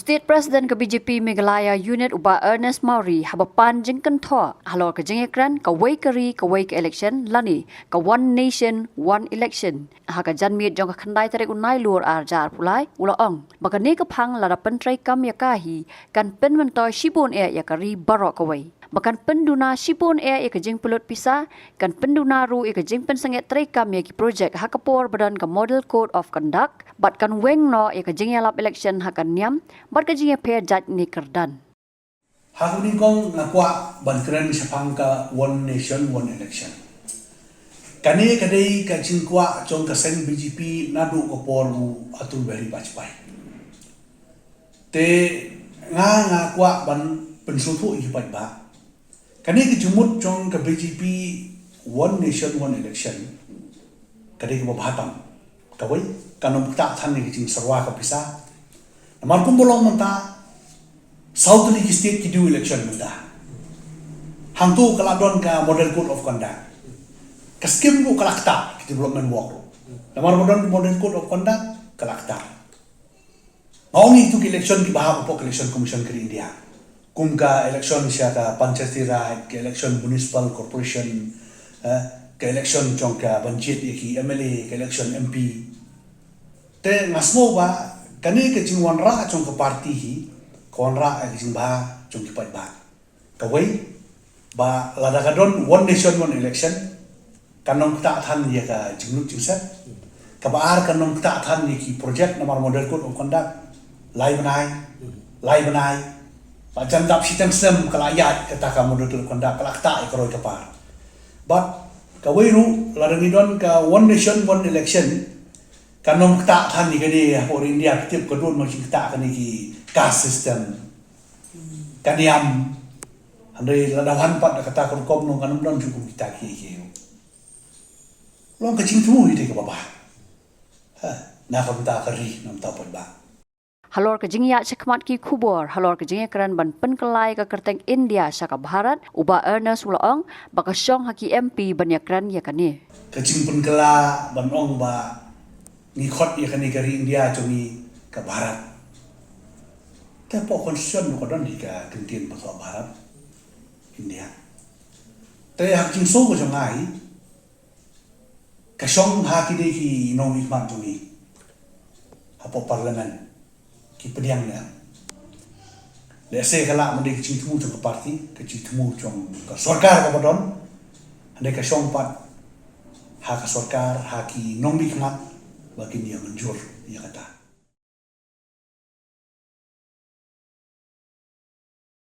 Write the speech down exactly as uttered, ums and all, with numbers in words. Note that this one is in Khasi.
State President ka B J P Meghalaya Unit u Bah Ernest Mawrie haba pan jingkynthoh halor ka jingïakren kawei ka ri kawei ka election lane ka One Nation One Election ha ka janmiet jong ka khyndai tarik u Nailur ar hajar arphew lai u la ong ba kane ka phang lada pyntreikam ïa ka hi kan pynmyntoi shibun eh ïa ka ri baroh kawei. Ba kan pynduna shibun eh ïa ka jingpynlut pisa, kan pynduna ruh ïa ka jingpynsangeh treikam ïa ki projek ha ka por ba don ka Model Code of Conduct, bad kan weng noh ïa ka jingïalap election ha ka niam bad ka jingïapher jait ne kyrdan. Ha kane ka nyngkong nga kwah ban kren shaphang ka One Nation One Election. Kane ka dei ka jingkwah jong ka seng B J P naduh ka por u Atal Bihari Vajpayee. Te nga nga kwah ban pynsngewthuh ïa ki paidbah. Kane ka jingmut jong ka B J P One Nation One Election ka dei kaba bha tam. Kawei, kan ym ktah than ïa ka jingsyrwa ka pisa. Namar kumba long mynta, saw tylli ki state ki dei election mynta. Hangto ka la don ka Model Code of Conduct. Ka skim ruh ka la ktah, ki development work ruh. Namar ba don Model Code of Conduct ka la ktah. Nga ong ïa kito ki election kiba hap hapoh ka Election Commission ka ri India. Kum ka election sha ka Panchayati Raj, ka election Municipal Corporation, eh, ka election jong ka ban jied ïa ki M L A, ka election M P. Te nga sngew ba kane ka jingwanrah jong ka party hi ka wanrah ïa ka jingbha jong ki paidbah. Kawei, ba lada ka don One Nation One Election, kan ym ktah than ïa ka jinglut jingset. Kaba ar, kan ym ktah than ïa ki project namar Model Code of Conduct lai bnai, lai bnai. Ba jan dap shiteng snem ka la ïaid kata ka Model Code of Conduct, ka la ktah ïa ka roi ka par. Bad kawei ruh, lada ngi don ka One Nation One Election, kan ym ktah than ïa kane hapoh ri India, ka tip ka don ma jingktah kane ki caste system. Ka niam. Hynrei lada wan pat da kata ka rukom nong kan ym don jingkum kita ki ki. Long ka jingthmu hi te kaba bha. Ha, na ka bynta ka ri, na ka bynta paidbah. Halor ka jingïaid shakhmat ki khubor halor ka jingïakren ban pynkylla ïa ka kyrteng India sha ka Bharat, u Bah Ernest u la ong ba ka shong ha ki M P ban ïakren ïa kane. Ka jingpynkylla ban ong ba ngi khot ïa kane ka ri India jong ngi ka Bharat. Te hapoh constitution ruh ka don hi ka kyntien ba thoh Bharat, India. Te ha ka jingsngew ka jong nga hi, ka shong ha kine ki nongmihkhmat jong ngi hapoh Parliament, ki pdiang ïa. Lehse ka lah ban dei ka jingthmu jong ka party, ka jingthmu jong ka sorkar kaba don, hynrei ka shong pat ha ka sorkar, ha ki nongmihkhmat ba kin ïa mynjur ïa kata.